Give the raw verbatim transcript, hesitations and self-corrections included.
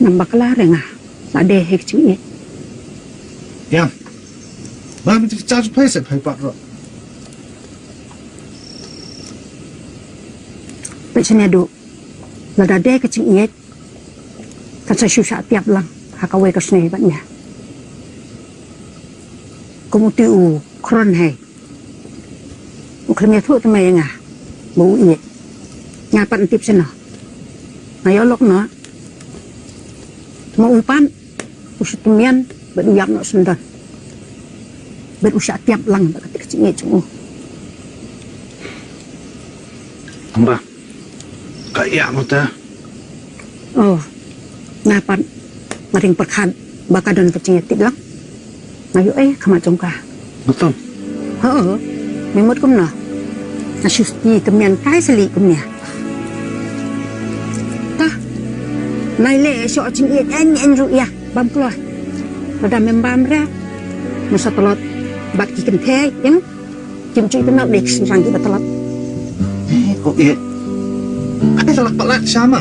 Ngam bakla re nga. La dei hi ka jingïeit. Ïa. Ba mi ti ka cha phai se phai pat ro. Pynshane du. Lada dei ka jingïeit, kan sa shu shah tiap lang ha kawei ka sngi bad nga. Kum utu u khron hai. U khlem ïathuh te ma ïa nga ba u ïeit. Nga pat tip seno. Nga ïoh lok noh. Te ma u pat u shu tymmen bad u ïap noh sendon. Bad u shah tiap lang bad kata ka jingïeit jong u. Hamba ka ïa mo ta. Oh, nga pat nga ring pyrkhat ba ka don ka jingïatip lang. Nga ïoh eh khmat jong ka. Betul. Ho, me mut kumno? Nga shu sti tymmen kai sali kumne. Tah. Nai le sho jingïeit en en ruh ïa bam kloi. Lada mem bam re. Masa tlot bad ki kynthei, ïa. Kim chui te nau dek sing sang ki ba tlot. Eh, ko ïeit. Ai salah palat sama.